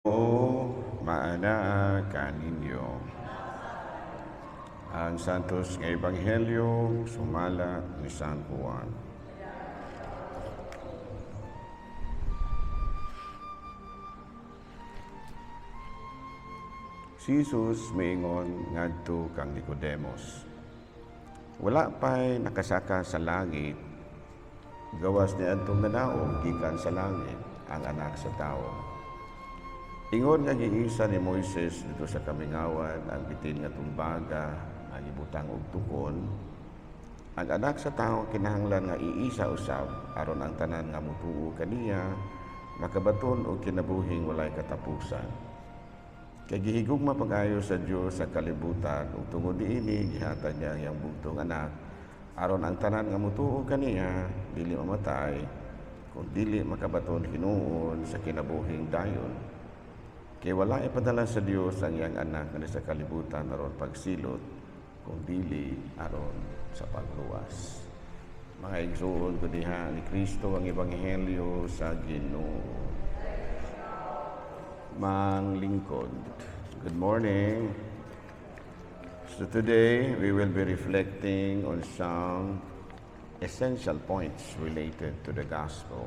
Maanaa kaninyo. Ang Santos nga Ebanghelyo sumala ni San Juan. Si Jesus miingon ngadto kang Nicodemos, "Wala pa'y nakasaka sa langit, gawas ni adtong nanaog gikan sa langit, ang Anak sa Tawo. Ingon nga giisa ni Moises didto sa kamingawan ang bitin nga tumbaga nga gibutang og tukon, ang Anak sa Tawo kinahanglan nga iisa usab aron ang tanan nga mutuo kaniya makabaton og kinabuhing walay katapusan. Kay gihigugma pag-ayo sa Dios sa kalibutan ug tungod niini gihatag niya ang iyang bugtong anak aron ang tanan nga mutuo kaniya dili mamatay kun dili makabaton hinuon sa kinabuhing dayon. Kay wala ipadala sa Dios ang iyang anak ngadto sa kalibutan aron pagsilot, kung dili aron sa pagluwas." Mga igsuon ko diha ni Kristo, ang ebanghelyo sa Ginoo. Manglingkod. Good morning. So today we will be reflecting on some essential points related to the gospel.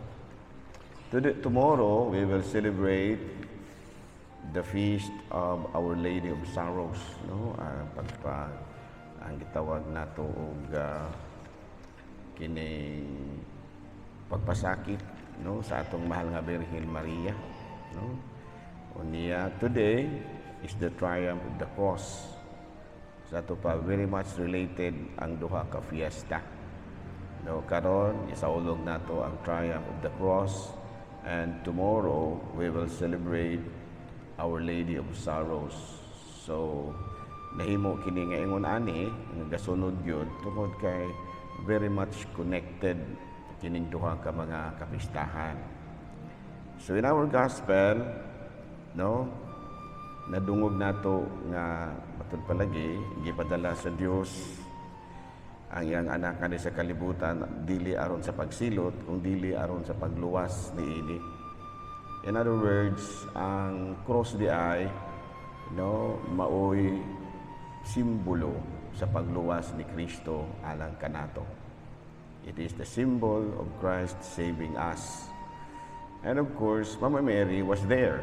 Today, tomorrow we will celebrate the feast of Our Lady of Sorrows, no? Ang pagpa ang gitawag nato og kining pagpasakit, no, sa atong mahal nga Birhen Maria, no? Unya today is the triumph of the cross. Sa ato pa, very much related ang duha ka fiesta. No, karon isaulog nato ang triumph of the cross and tomorrow we will celebrate Our Lady of Sorrows. So nahimo kini nga ingon ani nga gasunod gyud tungod kay very much connected kining duha ka mga kapistahan. So in our gospel, no, nadungog nato nga matud palagi gipadala sa Dios ang iyang anak kani sa kalibutan dili aron sa pagsilot kung dili aron sa pagluwas niini. In other words, ang cross di ay, no, maoy simbolo sa pagluwas ni Kristo alang kanato. It is the symbol of Christ saving us. And of course, Mama Mary was there.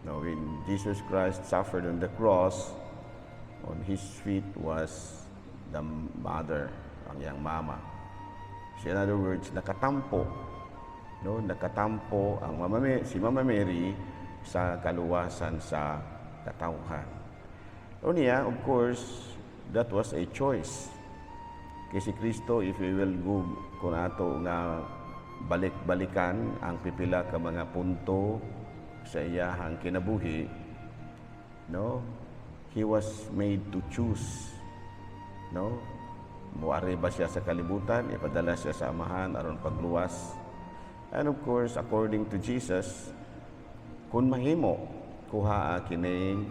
No, when Jesus Christ suffered on the cross, on his feet was the mother, ang iyang mama. So in other words, nakatampo, no, nakatampo ang Mama Mary, si Mama Mary sa kaluwasan sa katawhan. Unya, of course, that was a choice. Kay si Kristo, if we will go kung ato nga balik-balikan ang pipila ka mga punto sa iyahang kinabuhi, no, he was made to choose, no? Muari ba siya sa kalibutan, ipadala siya sa Amahan aron pagluwas. And of course, according to Jesus, kung mahimo, kuha kining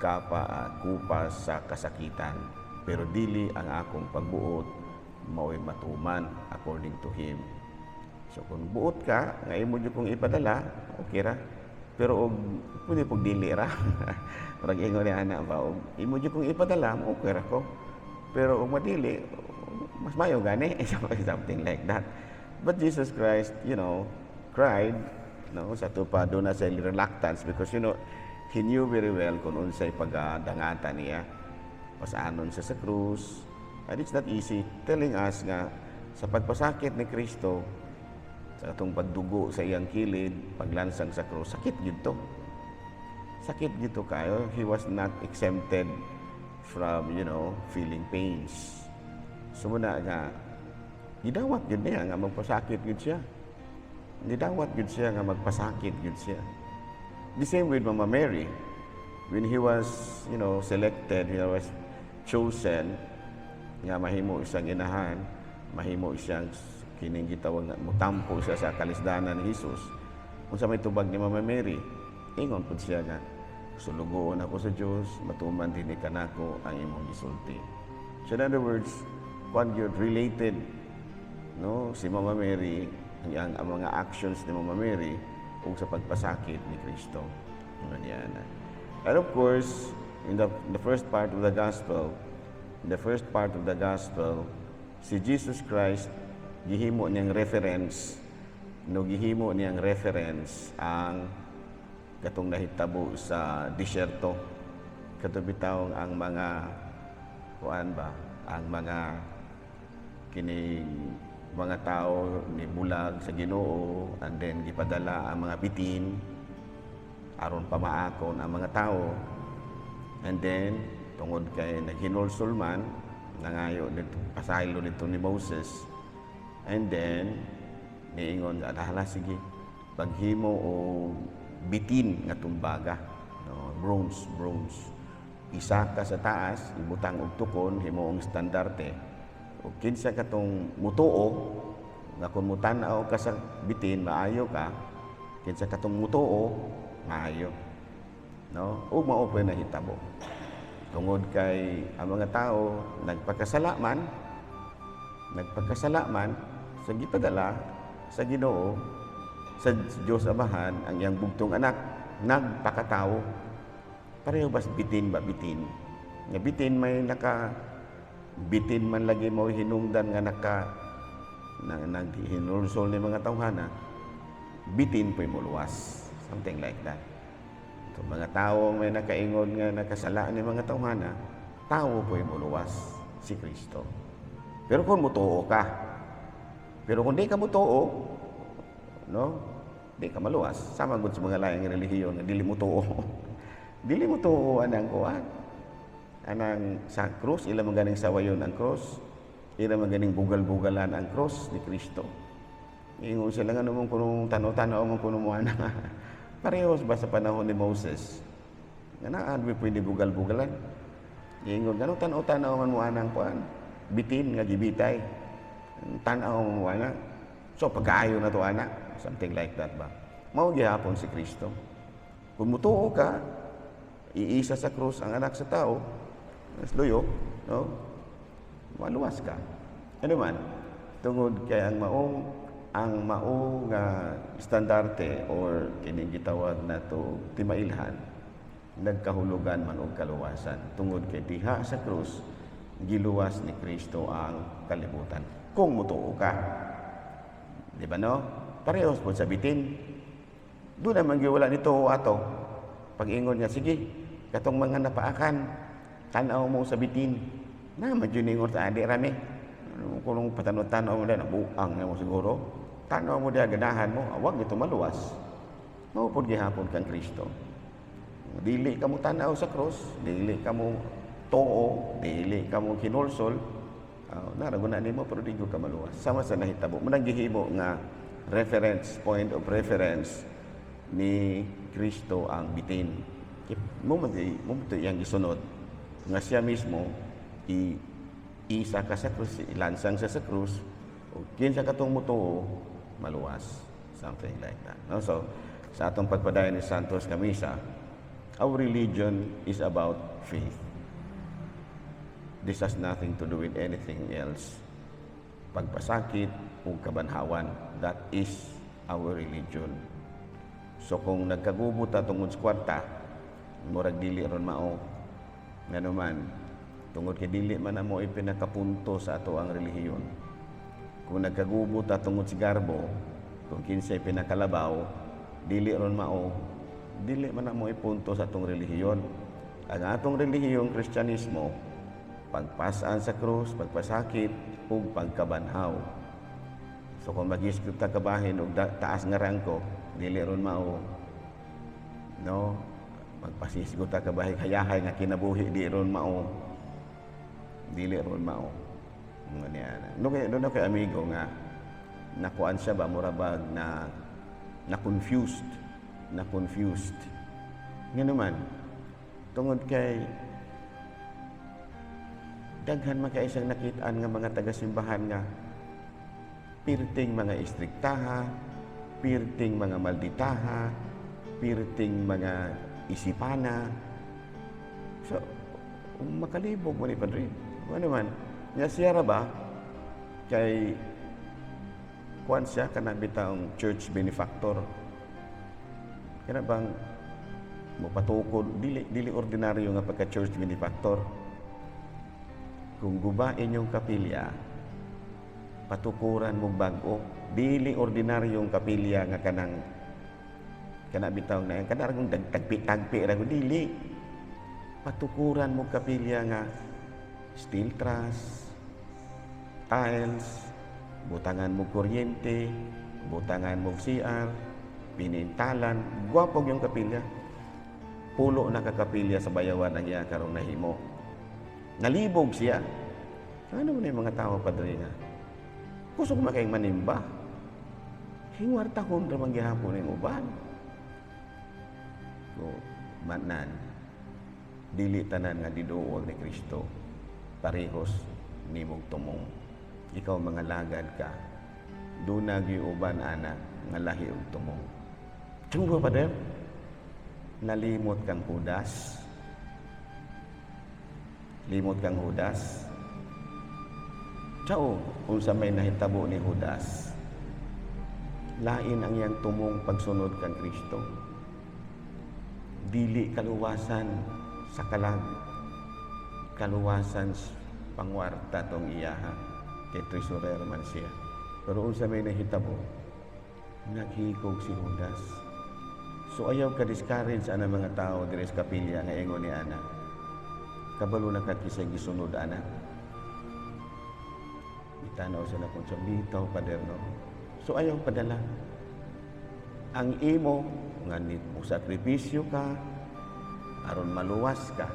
kapa, kupas sa kasakitan. Pero dili ang akong pagbuot mao'y matuman, according to him. So kung buot ka, nga imo jud kong ipadala, okay ra. Pero og pwede pag dili ra. Murag ingon ni ana ba, og imo jud kong ipadala, okay ra ko. Pero og madili, mas mayo gani, something like that. But Jesus Christ cried, no, sa tupa duna sa reluctance because he knew very well kung unsay pagadangatan niya. Pasanon siya sa krus. And it's not easy telling us nga sa pagpasakit ni Kristo, sa atong pagdugo sa iyang kilid, paglansang sa krus, sakit gyud to. Sakit gyud to kayo. He was not exempted from feeling pains. So muna nga, gidawat gyud niya nga magpasakit gyud siya. Gidawat gyud siya nga magpasakit gyud siya. The same with Mama Mary. When he was selected, he was chosen nga mahimo isang inahan, mahimo siyang kining gitawag nga mutampo siya sa kalisdanan ni Jesus. Unsa may tubag ni Mama Mary? Ingon pud siya nga, "Sulugoon ako sa Dios, matuman dinhi kanako ang imong gisulti." So in other words, kwan gyud, related, no, si Mama Mary, ang mga actions ni Mama Mary ug sa pagpasakit ni Kristo. Ganyan. And of course, in the first part of the gospel, in the first part of the gospel, si Jesus Christ gihimo niyang reference, no, gihimo niyang reference ang katong nahitabo sa disyerto, kato bitaw ang mga kuan ba, ang mga kining mga tao ni bulag sa Ginoo and then gipadala ang mga bitin aron pamaakon ang mga tao. And then tungod kay naghinulsol man, nangayo dito pasaylo dito ni Moses, and then niingon, "Hala, sige, paghimo og bitin nga tumbaga, no, bronze, bronze, isa ka sa taas, ibutang og tukon, himuong standarte, ug kinsa katong mutuo nga kung mutan-aw ka sa bitin maayo ka, kinsa katong mutuo maayo," no? Ug mao po nahitabo tungod kay ang mga tao nagpakasala man, nagpakasala man sa gipadala sa Ginoo, sa Dios Amahan, ang iyang bugtong anak nagpakatao. Pareho ba bitin ba, bitin nga bitin, may naka bitin man lagi mo hinungdan nga naka na, naghinulsol ni mga tawhana, bitin po'y muluwas, something like that. So, mga tao may nakaingon nga nakasala ni mga tawhana, tao po'y muluwas, si Kristo, pero kung mutuo ka. Pero kung di ka mutuo, no, di ka maluwas. Sama gud sa mga laing relihiyon nga dili mutuo. Dili mutuo anang kuan, anang sa krus, ila man ganing sawayon ang krus. Ila man ganing bugal-bugalan ang krus ni Kristo. Ingon sila nga namang kunong tanaw-tanaw man kuno mo ana. Parehos ba sa panahon ni Moses? Nga naa pwede bugal-bugalan. Ingon ganun, tanaw-tanaw man mo anang kuan. Bitin nga gibitay. Tanaw mo ana. So pagkaayo na to ana, something like that ba. Mao gihapon si Kristo. Kung mutuo ka, iisa sa krus ang anak sa tao, mas luyo, no? Maluwas ka. Ano man, tungod kay ang mao nga standarte or kining gitawag nato timailhan, nagkahulugan man og kaluwasan tungod kay diha sa krus giluwas ni Kristo ang kalibutan kung mutuo ka, di ba, no? Parehos po sa bitin, doon naman giwala nito ato pag-ingon nga, "Sige, katong mga napaakan, tan-aw mo sa bitin," na man jud ingon sa adi rami. Ano kung patanaw-tanaw mo na buang na mo siguro, tanaw mo diha, ganahan mo, awag ito maluwas. Mao pod gihapon kang Kristo. Dili ka mo tanaw sa krus, dili ka mo tuo, dili ka mo hinulsol, narago na nimo, pero di ka maluwas. Sama sa nahitabo mo, gihimo nga reference, point of reference ni Kristo ang bitin. Mo man mo iyang gisunod nga siya mismo i isa ka sa krus, ilansang siya sa krus, o kinsa katong mutuo maluwas, something like that, no? So sa atong pagpadayon ni Santos nga misa, our religion is about faith. This has nothing to do with anything else. Pagpasakit o kabanhawan, that is our religion. So kung nagkagubo ta tungod sa kwarta, murag dili ron mao. Ngano man, tungod kay dili man amo ipinakapunto sa ato ang relihiyon. Kung nagkagubo ta tungod sa garbo, kung kinsay pinakalabaw, dili ron mao, dili man amo ipunto sa atong relihiyon. Ang atong relihiyon, Kristyanismo, pagpasaan sa krus, pagpasakit, ug pagkabanhaw. So kung mag-isip ta kabahin og taas nga rangko, dili ron mao. No? Magpasisgo ta kabahin hayahay nga kinabuhi, di ron mao. Dili ron mao. Nga niya. No kay no, kay amigo nga nakuan siya ba, mura bag na na confused, na confused. Nga naman tungod kay daghan man kay isang nakitaan nga mga taga-simbahan nga pirting mga istriktaha, pirting mga malditaha, pirting mga isipana. So, makalibog mo ni Padre. Ano man, nga siya ra ba, kay kuan siya, kana bitawng church benefactor. Kana bang mopatukod, dili dili ordinaryo nga pagka church benefactor. Kung guba inyong kapilya, patukuran mo bag-o. Dili ordinaryong kapilya nga kanang kana bitaw na kana ra tagpi-tagpi ra, dili. Patukuran mo kapilya nga steel truss, tiles, butangan mo kuryente, butangan mo CR, pinintalan, gwapo yung kapilya. Pulo na kakapilya sa Bayawan ang iya karong nahimo. Nalibog siya. Ano mo na yung mga tao, Padre, nga? Kusog man kayong manimba. Hingwartahon ra man gihapon ning uban. So, manan, dili tanan nga diduol ni Kristo parehos nimong tumong. Ikaw mga lagad ka, duna gyud uban ana nga lahi og tumong. Tunggo, Pader, nalimot kang Judas. Limot kang Judas. Tao, unsa may nahitabo ni Judas. Lain ang iyang tumong pagsunod kang Kristo. Dili kaluwasan sa kalag. Kaluwasan sa pangwarta tong iyaha. Kay treasurer man siya. Pero unsa may nahitabo, naghikog si Judas. So ayaw ka discourage ana mga tao diri sa kapilya nga ingon ni ana. Kabalo na ka kisay gisunod ana. Itanaw sila kung sa bitaw, Pader, no. So ayaw padala. Ang imo nga ni mo sakripisyo ka aron maluwas ka.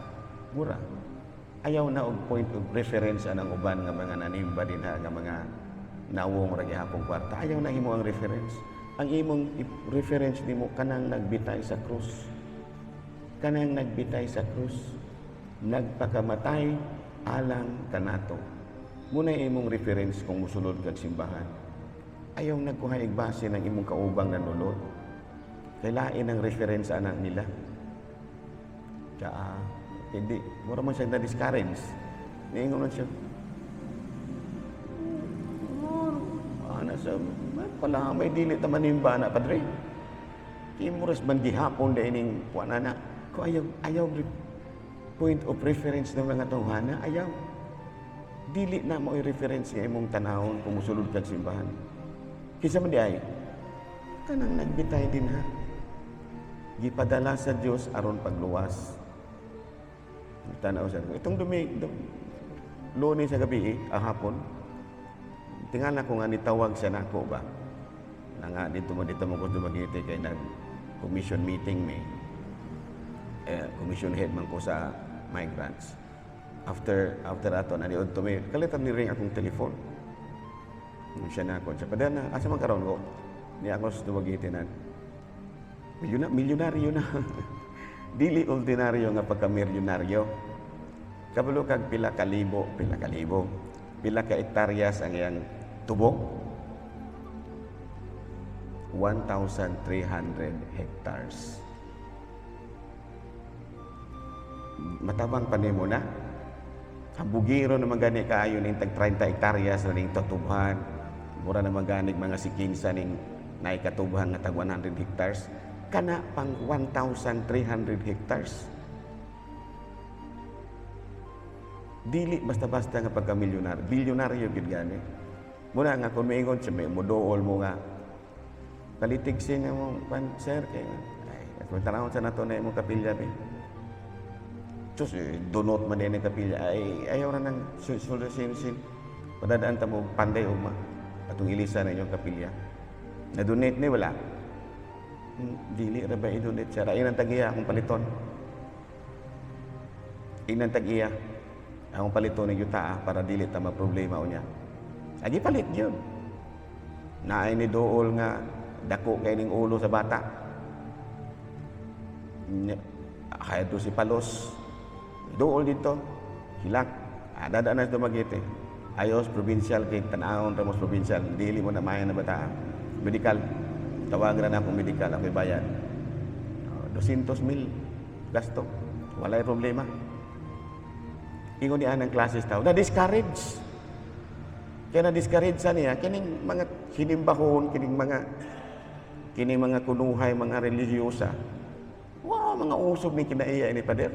Mura. Ayaw na og point of reference anang uban nga mga nanimba dinha nga mga nawong ra gihapong kwarta. Ayaw na himo ang reference. Ang imong reference nimo kanang nagbitay sa krus. Kanang nagbitay sa krus. Nagpakamatay alang kanato. Muna imong reference kung musulod kag simbahan. Ayaw nagkuha og base ng imong kaubang nanulod. Kay lain ang reference anak nila. Kaya, hindi, mura man siya na-discourage. Niingon man siya, "Oh, ana sa, pala, may dili ta manimba na, Padre. Kimuras man gihapon da ining kuan ana." Ko ayaw, ayaw point of reference ng mga tawhana, ayaw. Dili na mo reference nga imong tanawon kung musulod kag simbahan. Kinsa man di ay? Kanang nagbitay din ha. Gipadala sa Dios aron pagluwas. Tanaw siya. Itong Lunes sa gabi, eh, ang hapon, tingala ko nga nitawag siya nako ba. Na nga dito mo ko Dumaguete kay nag commission meeting me. Eh, commission head man ko sa migrants. After after ato na niud to me, kalitan ni ring akong telefon. Nung siya na ako, siya pa na, asa man karon ko? Ni ako sa Dumaguete na. Milyonaryo na. Dili ordinaryo nga pagka-milyonaryo. Kabalo kag pila ka libo, pila ka libo, pila ka hektaryas ang iyang tubo? 1,300 hectares. Matabang pa nimo na. Hambugiro naman gani kaayo ning tag 30 hektaryas na ning tutubhan. Mura naman ganig mga sikinsa ning naikatubhan nga tag 100 hectares. Kana pang 1,300 hectares. Dili basta-basta nga pagka-milyonaryo. Bilyonaryo gid gani. Muna nga kung miingon siya, may muduol mo nga palitig siya nga mo, pan, sir, kay, ay, kung tanawon sa nato na imong kapilya, be. Sus, eh, dunot man din ang kapilya. Ay, ayaw na nang sul sin sin. Padadaan ta mo panday ugma. Atong ilisa na inyong kapilya. Na-donate ni wala. Dili ra ba i-donate siya? Inang tagiya akong paliton. Inang tagiya akong paliton ng yuta para dili ta maproblema unya. Agi palit yun. Naay ni dool nga dako kay ning ulo sa bata. Kaya to si Palos. Dool dito. Hilak. Dada na sa Dumaguete. Ayos, provincial, kay tanahon ramos provincial. Dili mo na maya na bata. Medical. Tawagan na akong medical, ako'y bayad. Oh, 200 mil gasto. Walay problema. Ingon ni anang classes tao, na-discourage. Kaya na-discourage sa niya, kining mga hinimbahon, kining mga Kini mga kunuhay, mga relihiyosa. Wow, mga usog ni kinaiya ni pader.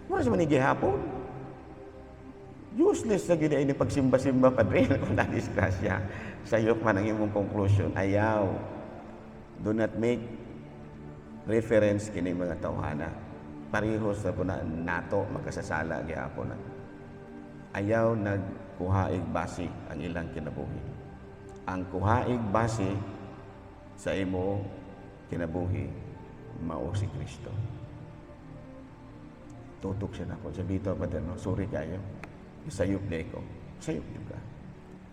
Wala sa man gihapon. Useless sa gid ni pagsimba-simba, padre, kung na-disgrasya. Sayop man ang imong conclusion. Ayaw. Do not make reference kini mga tawhana. Pareho sa puna nato, makasasala gihapon na. Ayaw nagkuhaig base ang ilang kinabuhi. Ang kuhaig base sa imo kinabuhi mao si Kristo. Tutok siya nako. Sa dito pa no, sorry kayo. Isayop di ko. Sayop jud ka.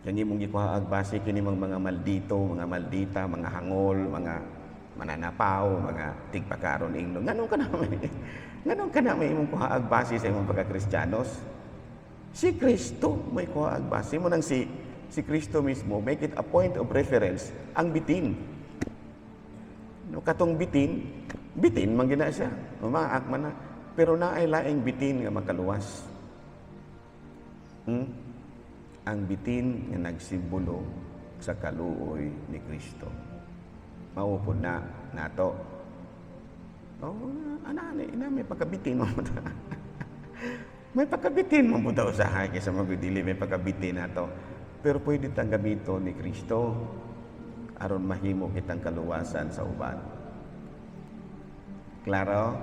Yang imong gikuhaag base kini mga maldito, mga maldita, mga hangol, mga mananapaw, mga tigpakaron ingno. Nganong ka na may imong kuhaag base sa imong pagka-Kristiyanos? Si Kristo may kuhaag base mo nang si Kristo mismo make it a point of reference ang bitin. No, katong bitin, bitin man gina siya. Mamaak man na. Pero naay laing bitin nga makaluwas. Ang bitin nga nagsimbolo sa kaluoy ni Kristo. Mao na nato. Oh, ana ni ina may pagkabitin mo. May pagkabitin mo mo daw sa kaysa magdili may pagkabitin nato. Pero pwede tang gamiton ni Kristo aron mahimo kitang kaluwasan sa uban. Klaro?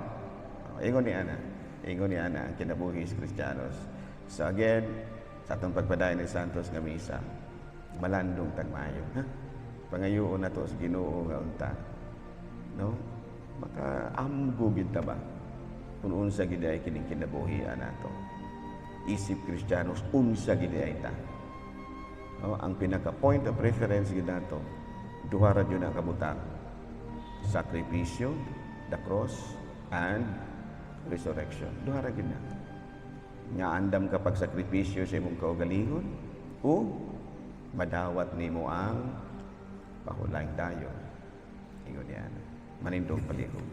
Oh, ingon ni ana. Ingon ni ana ang kinabuhi sa Kristiyanos. So again, sa atong pagpadayon ni Santos nga misa, malandong tag maayo, ha? Pangayoon nato sa Ginoo nga unta. No? Makaamgo gid ta ba kung unsa gid ay kining kinabuhi nato. Isip Kristiyanos, unsa gid ay ta. No? Ang pinaka point of reference gid nato, duha ra jud ang kabutang. Sakripisyo, the cross, and resurrection. Duha ra gyud na. Nga andam ka pagsakripisyo sa imong kaugalingon o madawat nimo ang pahulayng dayon. Ingon niya. Manindog palihog.